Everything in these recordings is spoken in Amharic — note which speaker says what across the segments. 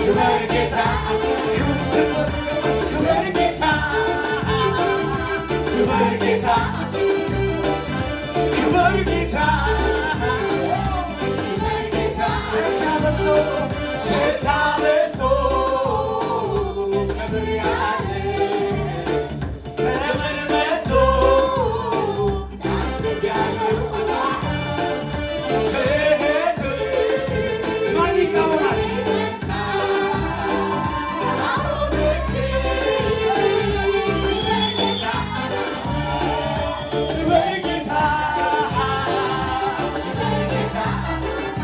Speaker 1: ክበር ጌታ፣ ክብር ክብር ጌታ፣ ክብር ጌታ፣ ክብር ጌታ፣ ጸጋ በዝቶ፣ ጸጋ በዝቶ ክብር ያለ ዘመን መጥቶ ታስቤያለሁ። ምህረት ማን ይቃወማል? ክብር ጌታ፣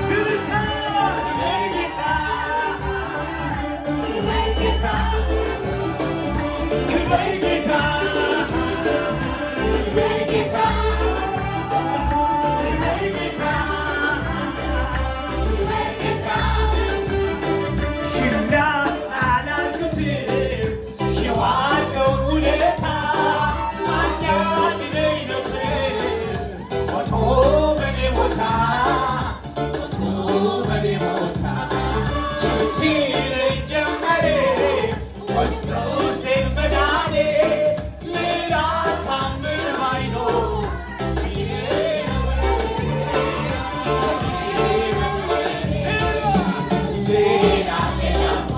Speaker 1: ክብር ጌታ፣ ክብር ጌታ፣ ክብር ጌታ፣ ክብር ጌታ፣ ክብር ጌታ። ችላ አላልኩትም የዋልከውን ውለታ፣ ማን ያድነኝ ነበር ሞቶ በኔ ቦታ፣ ሞቶ በኔ ቦታ። ትዝ ይለኝ ጀመረ ውስጥ ውስጤን መዳኔ፣ ሌላ ታምር ባይኖር ይሄ ነው። ሌላ ሌላማ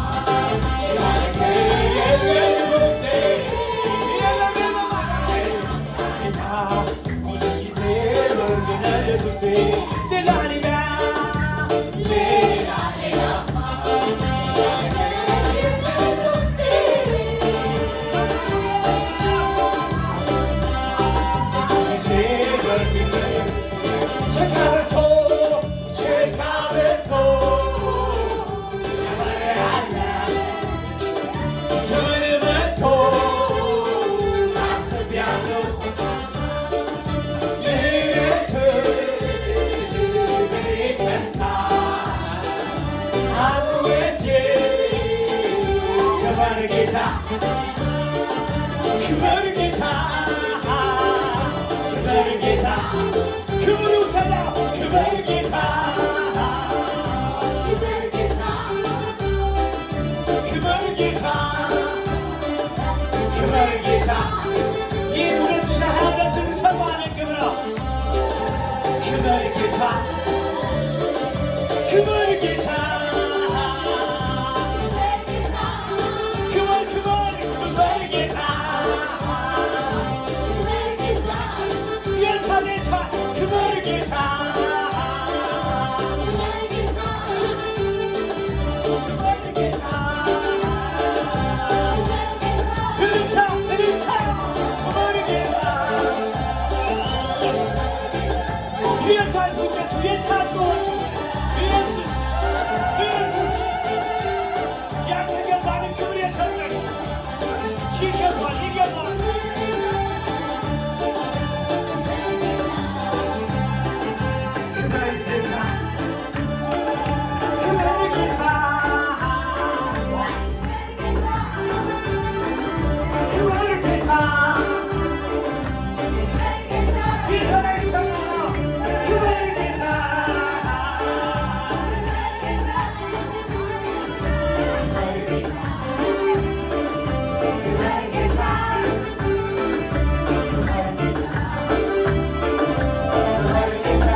Speaker 1: ሌላ ነገር የለኝም ውስጤ፣ የለም ጌታ፣ ሁልጊዜ ኢየሱሴ። ሌላ ሌላ ሌላ ሌላማ ሌላ ነገር የለኝም ውስጤ። ጊዜ ሸካበሶ ሸካበሶ ያለ ዘመን መጥቶ ታስቤያለሁ፣ ምህረት በኔ ጸንታ አወጄ። ክብር ጌታ፣ ክብር ጌታ፣ ክብር ጌታ፣ ክብሩ ሰላም፣ ክብር ጌታ፣ ክብር ጌታ፣ ክብር ጌታ፣ ክብር ጌታ። ይህን 2022 እንሰማለን። ክብር ነው። ክብር ጌታ፣ ክብር ጌታ፣ ክብር ክብር ክብር ጌታ፣ ጌታ ጌታ፣ ክብር ጌታ፣ ክብር ጌታ። እልልታ እልልታ፣ ክብር ጌታ። የታል ፉጨቱ? የታል ጩኸቱ? ኢየሱስ ኢየሱስ፣ ያልተገባንን ክብር የሰጠን ይገባል፣ ይገባል። ክብር ጌታ፣ ክብር ጌታ፣ ክብር ጌታ። ይዘና ይሰማ፣ ክብር ጌታ፣ ክብር ጌታ፣ ክብር ጌታ፣ ክብር ጌታ፣ ክብር ጌታ።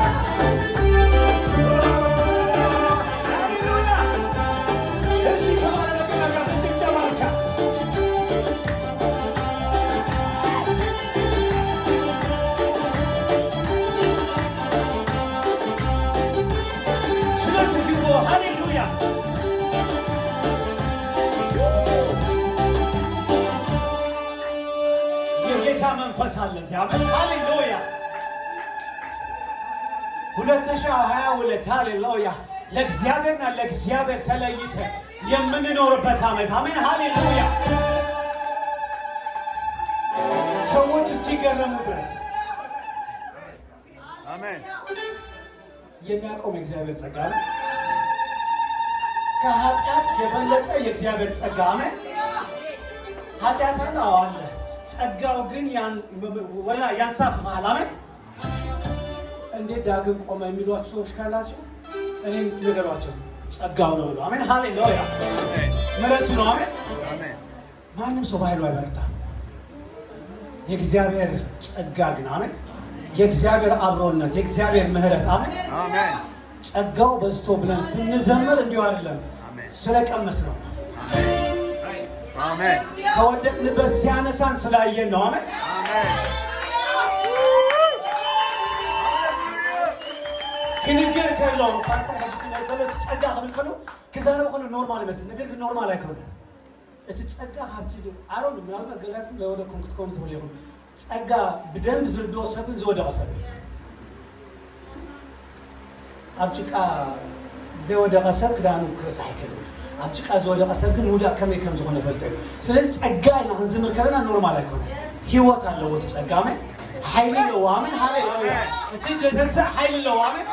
Speaker 1: ሃሌሉያ! እስቲ ከባለበገና ጋር በጭብጨባ ብቻ። ስለዚህ ክብሩ ሃሌሉያ። የጌታ መንፈስ አለ እዚህ። አሜን ሃሌሉያ። 2022 ሃሌሉያ፣ ለእግዚአብሔርና ለእግዚአብሔር ተለይተን የምንኖርበት ዓመት። አሜን ሃሌሉያ። ሰዎች እስኪገረሙ ድረስ
Speaker 2: አሜን።
Speaker 1: የሚያቆም የእግዚአብሔር ጸጋ ነው። ከኃጢአት የበለጠ የእግዚአብሔር ጸጋ። አሜን። ኃጢአት አለ፣ አዎ አለ። ጸጋው ግን ወላ ያንሳፍፍሃል። አሜን። እንዴት ዳግም ቆመ የሚሏችሁ ሰዎች ካላችሁ እኔን ንገሯቸው፣ ጸጋው ነው ብሎ። አሜን ሃሌሉያ። ምሕረቱ ነው። አሜን። ማንም ሰው በኃይሉ አይበረታም። የእግዚአብሔር ጸጋ ግን፣ አሜን፣ የእግዚአብሔር አብሮነት፣ የእግዚአብሔር ምሕረት፣ አሜን። ጸጋው በዝቶ ብለን ስንዘምር እንዲሁ አይደለም፣ ስለቀመስ ነው። ከወደቅንበት ሲያነሳን ስላየን ነው። አሜን። ክንገር ከሎ፣ ፓስተር ሕጂ ክንገር ከሎ፣ እቲ ጸጋ ክብል ከሎ፣ ክዛረብ ከሎ normal ይመስል፣ ነገር ግን normal ኣይኮነን። እቲ ጸጋ ካብቲ ኣሮን ምናልባት ገላትኩም ዘወደቅኩም ክትኮኑ ትኽእሉ ኢኹም። ጸጋ ብደንብ ዝርድኦ ሰብን ዝወደቐ ሰብ እዩ። ኣብ ጭቃ ዘይወደቐ ሰብ ክዳኑ ክርሳሕ ኣይክእልን። ኣብ ጭቃ ዝወደቐ ሰብ ግን ውዳእ ከመይ ከም ዝኾነ ፈልጦ እዩ። ስለዚ ጸጋ ኢልና ክንዝምር ከለና normal ኣይኮነን። ሂወት ኣለዎ እቲ ጸጋ፣ ኣሜን። ሓይሊ ኣለዎ፣ ኣሜን፣ ሃሌሉያ። እቲ ዘተስእ ሓይሊ ኣለዎ፣ ኣሜን።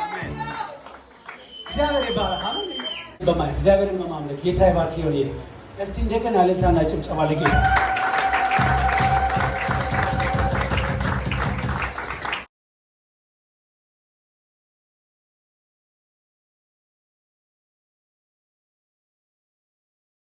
Speaker 1: እግዚአብሔር ይባረክ፣ አሜን። በማየት እግዚአብሔርን በማምለክ ጌታ ይባርክ። ይሆን እስቲ እንደገና እልልታና ጭብጨባ ለጌታ።